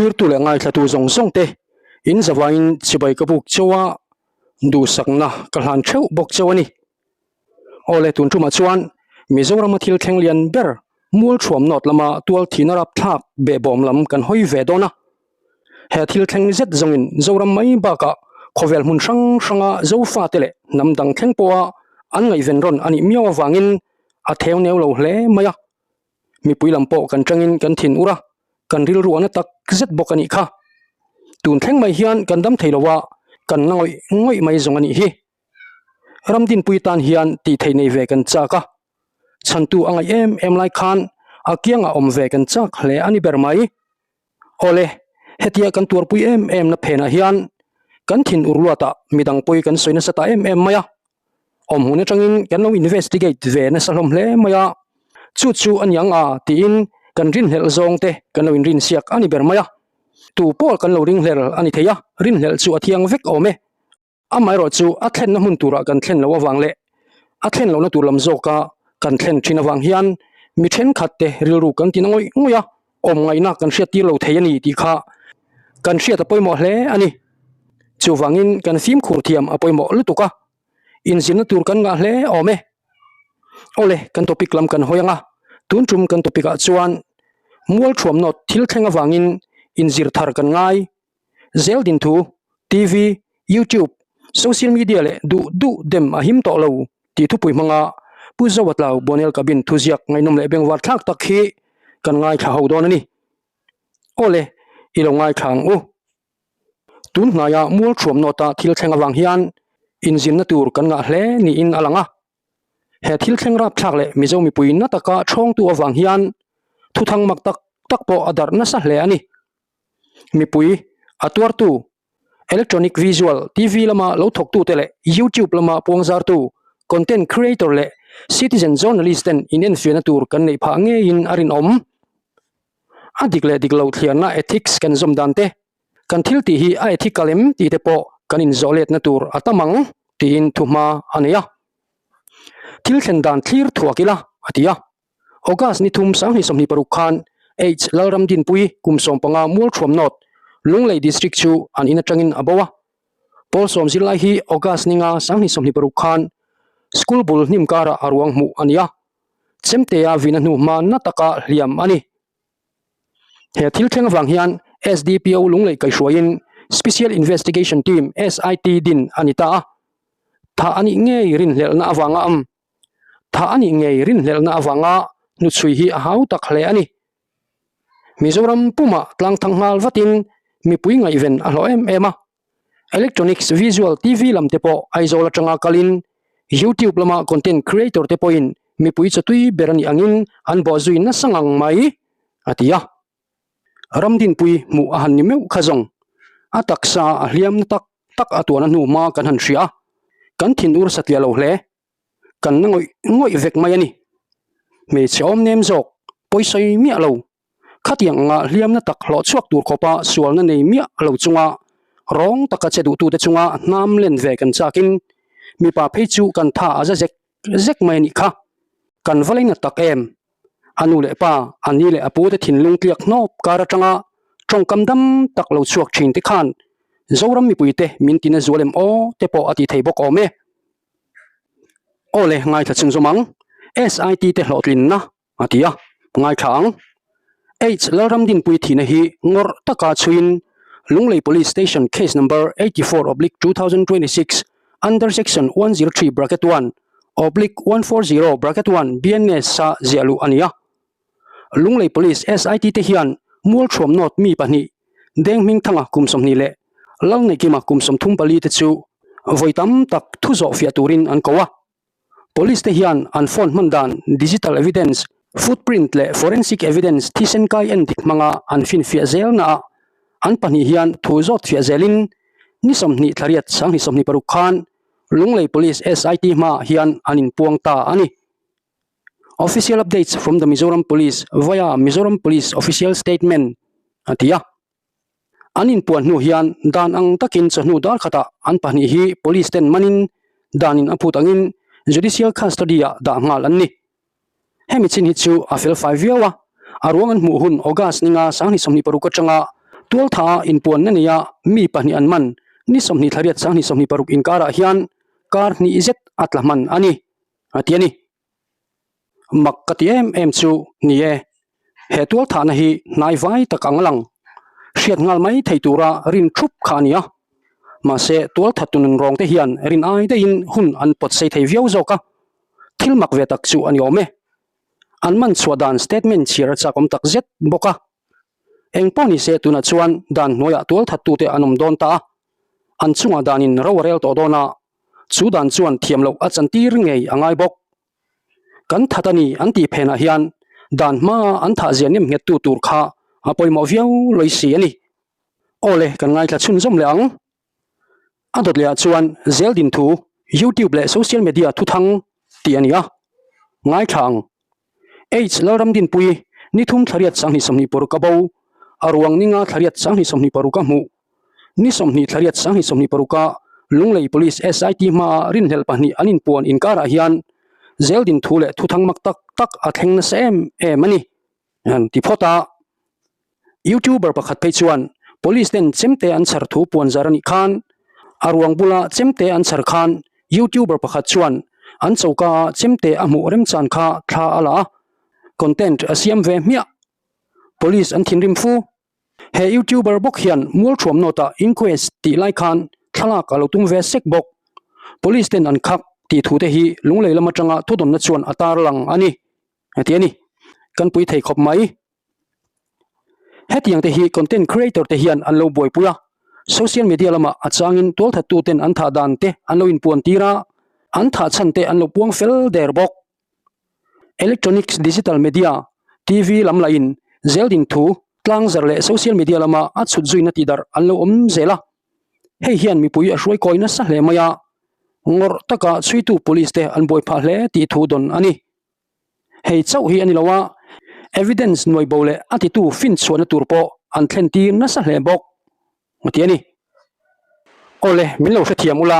Thlirtu leh ngaithlatu zawng zawng te in zavaiin chibai ka buk cheu a, duhsakna ka hlan theuh bawk cheu a ni. Aw le tun tumah chuan Mizorama thil thleng lian ber Mualthuam North lama tual thihna rapthlak behbawm lam kan hawi ve dawn a. He thil thleng zet zawngin Zoram mai bakah khawvel hmun hrang hranga Zofate leh hnam dang thleng pawha an ngaihven rawn a nih miau avangin a theu neu lo hle mai a. Mipui lam pawh kan tangin kan thin ur a, kan rilru a na tak zet bawk a nih kha. Tun thleng mai hian kan dam thei lo a, kan la ngawih ngawih mai zawng a nih hi. Ramdinpui tan hian tih theih nei ve kan chak a, chhantu a ngaih em em lai khan a kiangah awm ve kan chak hle a ni ber mai. Awle, hetia kan tuarpui em em na phenah hian kan thin ur luatah midang pawi kan sawi nasa ta em em mai a, awm hun atangin kan lo investigate ve nasa hlawm hle mai a, chu chu a niang a tiin kan rinhlelh zawng te kan lo inrinsiak a ni ber mai a, tu pawh kan lo ringhlel a ni thei a, rinhlelh chu a thiang vek awm e. Amaherawh chu a thlenna hmun turah kan thlen loh avang leh a thlen lohna tur lam zawka kan thlen thin avang hian mi thenkhat te rilru kan ti na ngawih ngawih a, awm ngaihna kan hriat tir lo thei a ni tih kha kan hriat a pawimawh hle a ni. Chuvangin kan fimkhur thiam a pawimawh lutuk a, inzirna tur kan ngah hle awm e. Awle, kan topic lam kan hawi ang a, tun tum kan topic ah chuan Mualthuam North thil thleng avangin inzir thar kan ngai. Zel din thu, TV, YouTube, social media leh duh duh dem a him tawh lo tih thupui hmanga Pu Zoatlau Bonel Cabin thuziak ngaihnawm leh bengvar thlak tak hi kan ngaithla ho dawn a ni. Awle, i lo ngaithla ang u. Tun hnaia Mualthuam North-a thil thleng avang hian inzinna tur kan ngah hle niin a lang a. He thil thleng rapthlak leh Mizo mipui na taka thawngtu avang hian thuthang mak tak tak pawh a darh nasa hle a ni. Mipui, a tuartu, electronic visual, TV lama lo thawktute leh YouTube lama puangzartu, content creator leh citizen journalist ten inenfiahna tur kan neih phah ngeiin a rinawm. A dik leh dik lo thliarna ethics kan zawm dan te, kan thil tih hi a ethical em tih te pawh kan inzawh letna tur a tam ang tiin thuhma a nei a. Thil thlen dan thlir thuak ila, a ti a. August ni thum 2026 khan H Lalramdinpui kum 15 Mualthuam North, Lunglei District chu an in atangin a bo a. Pawl sawm zirlai hi August ni nga 2026 khan school bul hnim karah a ruang hmuh a ni a, chemtea vina hnu hma na taka hliam a ni. He thil thleng avang hian SDPO Lunglei kaihhruaiin Special Investigation Team, SIT, din a ni ta a. Thah a nih ngei rinhlelhna avanga am Thah a nih ngei rinhlelhna avanga hnuchhui hi a hau tak hle a ni. Mizoram pumah tlangthang nghal vatin mipui ngaihven a hlawh em em a. Electronics visual TV lam te pawh Aizawl atanga kalin YouTube lama content creator te pawhin mipui chawtui ber a nih angin an bawhzui nasa ngang mai, a ti a. Ramdinpui hmuh a han ni meuh kha zawng a taksa a hliam na tak tak a tuan a hnu hma kan han hria a, kan thinur satliah lo hle. Kan na ngawih ngawih vek mai a ni. Hmeichhe awm nem zawk, pawisawi miah lo. Khatiang anga hliam na tak hlawh chhuak tur khawpa sualna nei miah lo chunga rawng taka che duhtute chunga hnam len ve kan chakin mipa phei chu kan tha a za zek zek mai a nih kha. Kan va lei na tak em? A nu leh pa, a ni leh a pu te thinlung tliak hnawp kar atanga tawngkam dam tak lo chhuak thin te khan Zoram mipuite min tina zual em aw te pawh a ti thei bawk awm e. Aw le, ngaithla chhung zawm ang. SIT te hlawhtlinna a ti a, ngaithla ang. H Lalramdinpui thihna hi ngawrh taka chhuiin Lunglei Police Station Case Number 84/2026 under Section 103(1)/140(1) BNS a ziah luh a ni a. Lunglei Police SIT te hian Mualthuam North mi pahnih, Denghmingthanga kum 20 leh Lalneihkima kum 34 te chu vawi tam tak thu zawh fiah turin an ko a. Police te hian an phone hman dan digital evidence, footprint leh forensic evidence thisen kai en dik hmanga an finfiah zel naah an pahnih hian thu zawt fiah zelin ni 20 thla riat 2026 khan Lunglei Police SIT hmaah hian an inpuang ta a ni. Official updates from the Mizoram Police via Mizoram Police official statement a ti a. An inpuan hnu hian dan ang takin chawhnu dar khatah an pahnih hi police ten manin danin a phut angin judicial custody ah dah nghal an ni. Hemi chin hi chu a fel fai viau a, a ruang an hmuh hun August ninga 2026 atanga. Tualtha inpuanna neia mi pahnih an man ni 20 thla riat 20 26 inkarah hian kar hnih zet a tla hman a ni, a ti a ni. Mak ka ti em em chu ni e, he tualthahna hi hnai vai tak ang lang hriat nghal mai thei tura rin thup kha a ni a. Mahse tualthat tu nunrawng te hian rin ai daihin hun an pawt sei thei viau zawk a, thil mak ve tak chu a ni awm e. An man chhuah dan statement chhiar a chak awm tak zet bawk a. Eng pawh ni se tunah chuan dan hnuaiah tualthattute an awm dawn ta a, an chungah danin ro a rel tawh dawn a, chu dan chuan thiam loh a chantir ngei a ngai bawk. Kan that a ni an tih phenah hian dan hmaa an thah zia nem nghettu tur kha a pawimawh viau lawih si a ni. Aw le, kan ngaithla chhunzawm leh ang. A dawt lehah chuan zeldin thu YouTube leh social media thuthang tih a ni a, ngaithla ang. H Lalramdinpui ni thum thlariat 20 20 paruk a bo, a ruang ni nga thlariat 20 20 paruk a hmuh. Ni 20 thlariat 20 20 paruka Lunglei Police SIT hmaa rinhlelh pahnih an inpuan inkarah hian zeldin thu leh thuthang mak tak tak a thleng nasa em em a ni. An ti phawt a. Youtuber pakhat phei chuan Police ten chemte an chhar thu puan zar a nih khan a ruang bula chemte an chhar khan Youtuber pakhat chuan an choka a chemte a hmuh remchan kha thla a la a, content a siam ve hmiah. Police an thinrim fu. He Youtuber bawk hian Mualthuam North-ah inquest tih lai khan thlalak a lo tum ve sek bawk. Police ten an khak tih thu te hi Lunglei lam atanga thudawnna chuan a tarlang a ni. Heti a ni, kan pui thei khawp mai. Hetiang te hi content creator te hian an lo buaipui a, social media lamah a changin tualthattu ten an thah dan te an lo inpuan tir a, an thah chhan te an lo puang fel der bawk. Electronics digital media, TV lam lahin zeldin thu tlangzar leh social media lama a chhut zuina tihdarh an lo awm zel a. Hei hian mipui a hruai kawi nasa hle mai a, ngawrh taka chhuitu police te an buai phah hle tih thu dawn a ni. Hei chauh hi a ni lo a, evidence nuai bo leh a titu finchhuahna tur pawh an thlen tir nasa hle bawk a ti a ni. Awle, min lo hrethiam ula,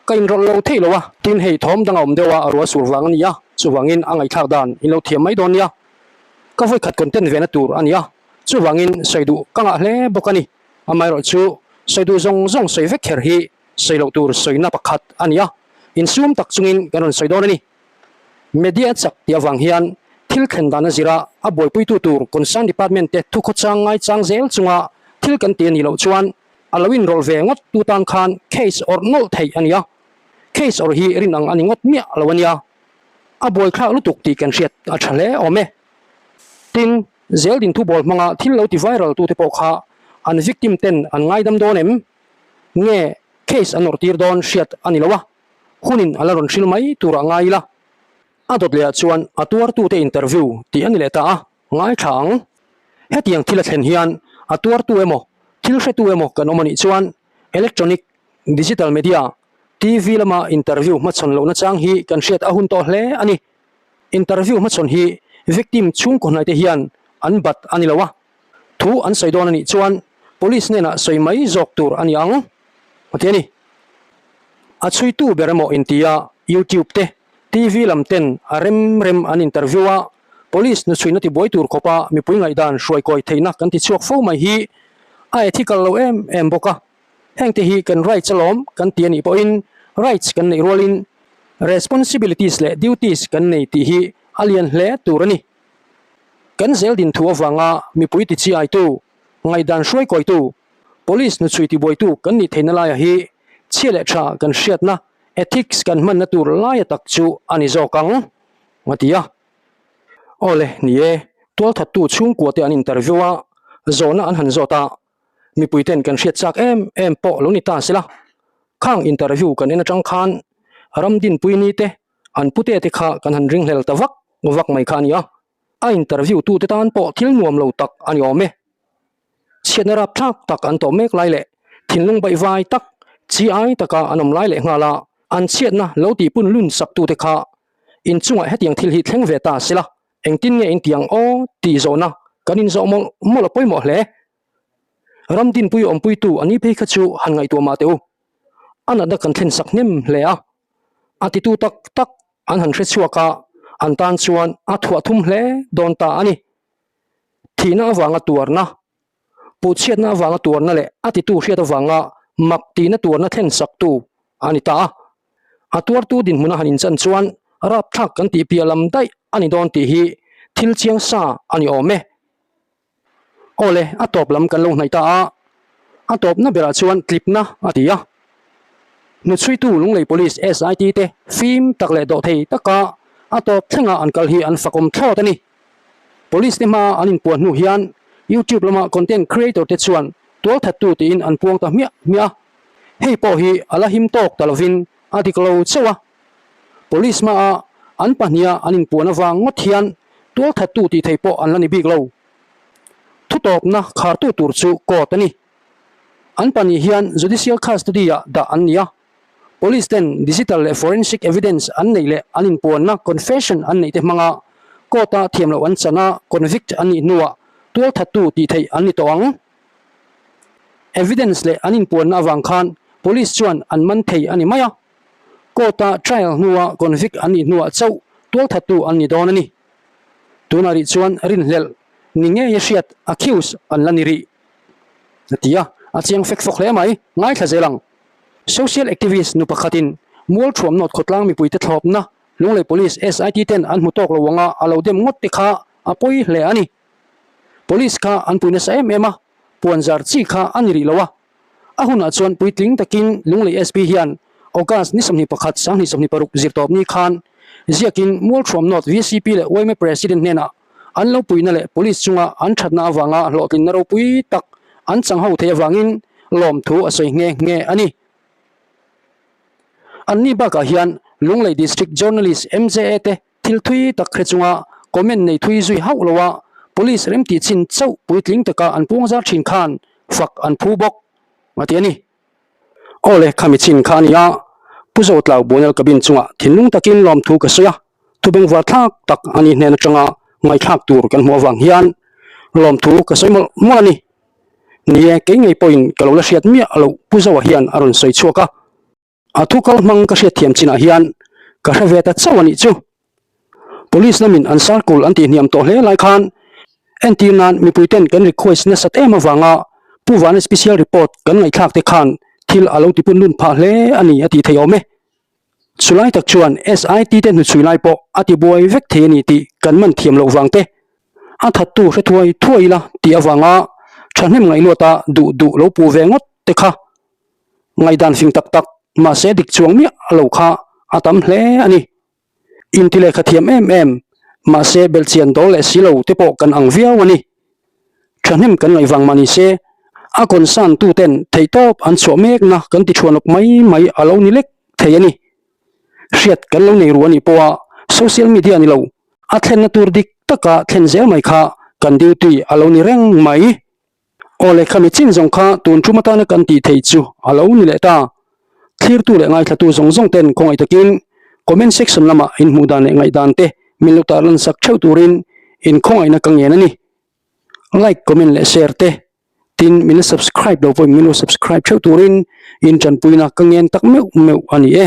ka inrawlh lo theih lo a, tin hei thawm dang a awm deuh a, a rual sur vang a ni a, chuvangin a ngaihthlak dan in lo thiam mai dawn nia. Ka vawikhat content vena tur a ni a, chuvangin sawi duh ka ngah hle bawk a ni. Amaherawhchu sawi duh zawng zawng sawi vek kher hi sawi loh tur sawina pakhat a ni a, insum tak chungin kan rawn sawi dawn a ni. Media chak tih avang hian thil thlen dan a zir a, a buaipuitu tur concern department te thukhawchang ngaichang zel chunga thil kan ti a nih loh chuan a lo inrawlh ve ngawt tu tan khan case awrh nawlh theih a ni a, case awrh hi rin ang a ni ngawt miah lo a nia. A buaithlak lutuk tih kan hriat a tha hle awm e. Tin, zeldin thubawl hmanga thil lo ti viral tute pawh kha an victim ten an ngaidam dawn em? Nge case an awrh tir dawn hriat a ni lo a. Hunin a la rawn hril mai tur a ngai ila. A dawt lehah chuan a tuartute interview tih a ni leh ta a, ngaithla ang. Hetiang thil a thlen hian a tuartu emaw, thil hretu emaw kan awm a nih chuan electronic, digital media, TV lama interview hmachhawn lohna chang hi kan hriat a hun tawh hle a ni. Interview hmachhawn hi victim chhungkaw hnaite hian an bat a ni lo a, thu an sawi dawn a nih chuan police hnenah sawi mai zawk tur a ni ang, a ti a ni. A chhuitu ber emaw intia YouTube te, TV lam ten a rem rem an interview a, Police hnuchhuina tibuai tur khawpa mipui ngaihdan hruaikawi theihna kan ti chhuak fo mai hi a ethical lo em em bawk a. Hengte hi kan rights alawm kan ti a nih pawhin rights kan neih rualin responsibilities leh duties kan nei tih hi a lian hle tur a ni. Kan zeldin thu avanga mipui tichiaitu, ngaihdan hruaikawitu, Police hnuchhui tibuaitu kan nih theihna laia hi chhia leh tha kan hriatna, ethics kan hmanna tur laia tak chu a ni zawk ang, a ti a. Awle, ni e, tualthattu chhungkua te an interview a, zawhna an han zawt a, mipui ten kan hriat chak em em pawh lo ni ta sela, khang interview kan en atang khan Ramdinpui ni te an pute te kha kan han ringhlel ta vak vak mai kha a ni a. A interview tu te tan pawh thil nuam lo tak a ni awm e. Chhiatna rapthlak tak an tawh mek lai leh thinlung baihvai tak, chi ai taka an awm lai leh nghal a, an chhiatna lo tihpun lun sak tu te kha inchungah hetiang thil hi thleng ve ta sela, engtin nge intiang aw tih zawhna kan inzawh mawlh mawlh a pawimawh hle. Ram dinpui awmpuitu a ni phei kha chu han ngaihtuah mah teh u. A natna kan thlen sak hnem hle a, a titu tak tak an han hre chhuak a, an tan chuan a thuah thum hle dawn ta a ni. Thihna avanga tuarna. Puhchhiatna avanga tuarna leh a titu hriat avanga mak tihna tuarna thlen saktu a ni ta a. A tuartu dinhmun a han inchan chuan rapthlak kan tih piah lam daih a ni dawn tih hi thil chiang sa a ni awm e. Awle, a tawp lam kan lo hnaih ta a, a tawpna berah chuan tlipna a ti a. Hnuchhuitu Lunglei Police SIT te fim tak leh dawhthei taka a tawp thlenga an kal hi an fakawm thlawt a ni. Police te hmaa an inpuan hnu hian YouTube lama content creator te chuan tualthattu tiin an puang ta hmiah hmiah a. Hei pawh hi a la him tawk ta lovin a dik lo chauh a. Police hmaa an pahniha an inpuan avang ngawt hian tualthattu tih thei pawh an la ni bik lo. Thutawpna khartu tur chu court a ni. An pahnih hian judicial custody-ah dah an ni a. Police ten digital leh forensic evidence an neih leh an inpuanna confession an neih te hmanga court-a thiam loh an chan a, convict an nih hnuah tualthattu tih theih an ni tawh ang. Evidence leh an inpuanna avang khan police chuan an man thei a ni mai a. Court-a trial hnua convict an nih hnuah chauh tualthattu an ni dawn a ni. Tunah rih chuan rinhlelh ni ngei a hriat accused an la ni rih a ti a, a chiang fek fawk hle mai, ngaithla zel ang. Social activist nu pakhatin Mualthuam North khawtlang mipuite thlawpna Lunglei Police SIT ten an hmu tawk lo anga a lo dem ngawt te kha a pawi hle a ni. Police kha an pui nasa em em a, puanzar chi kha a ni rih lo a. A hunah chuan puitling takin Lunglei SP hian August ni 21 2026 zirtawp ni khan ziakin Mualthuam North VCP leh yma President hnenah an lo puihna leh Police chunga an thatna avanga hlawhtlinna ropui tak an chang ho theih avangin lawmthu a sawi nghe nghe a ni. Anni bakah hian Lunglei District Journalist MJA te thil thui tak hre chunga comment nei thui zui hauh loa Police remtih chin chauh puitling taka an puangzar thin khan fak an phu bawk a ti a ni. Aw le, khami chin kha a ni a, Pu Zotlau Buanel cabin chungah thinlung takin lawmthu ka sawi a, thubengvar thlak tak a ni hnen atanga ngaihthlak tur kan hmuh avang hian lawmthu ka sawi mawlh mawlh a ni. Ni e, kei ngei pawhin ka lo la hriat miah loh Pu Zoa hian a rawn sawi chhuak a, a thu kal hmang ka hriat thiam chinah hian ka hre ve ta chauh a nih chu. Police lamin an circle an tihhniam tawh hle lai khan entir nan mipui ten kan request nasat em avanga Pu Vana special report kan ngaihthlak te khan thil a lo tipun lun phah hle a ni a tih thei awm e. Chulai tak chuan SIT te hnuchhui lai pawh a tibuai vek thei a ni tih kan man thiam loh vang te a thattu hre thuai thuai ila tih avanga thahnem ngaihluata duh duh lo puh ve ngawt te kha ngaihdan fing tak tak mahse dik chuang miah lo kha a tam hle a ni. Inti lehkha thiam em em, mahse belhchian dawl leh si lo te pawh kan ang viau a ni. Thahnem kan ngaih vang mah ni se, a concern tu ten theihtawp an chhuah mekna kan ti thuanawk mai mai a lo ni lek thei a ni. Hriat kan lo nei ru a nih pawha social media ni lo, a thlenna tur dik taka thlen zel mai kha kan duty a lo ni reng mai. Aw leh khami chin zawng kha tun tum atana kan tih theih chu a lo ni leh ta. Thlirtu leh ngaithlatu zawng zawng ten khawngaih takin comment section lamah in hmuh dan leh ngaihdan te min lo tarlan sak theuh turin in khawngaihna ka ngen a ni. Like, comment leh share te tin min la subscribe lo pawhin min lo subscribe theuh turin in tanpuina ka ngen tak meuh meuh a ni e.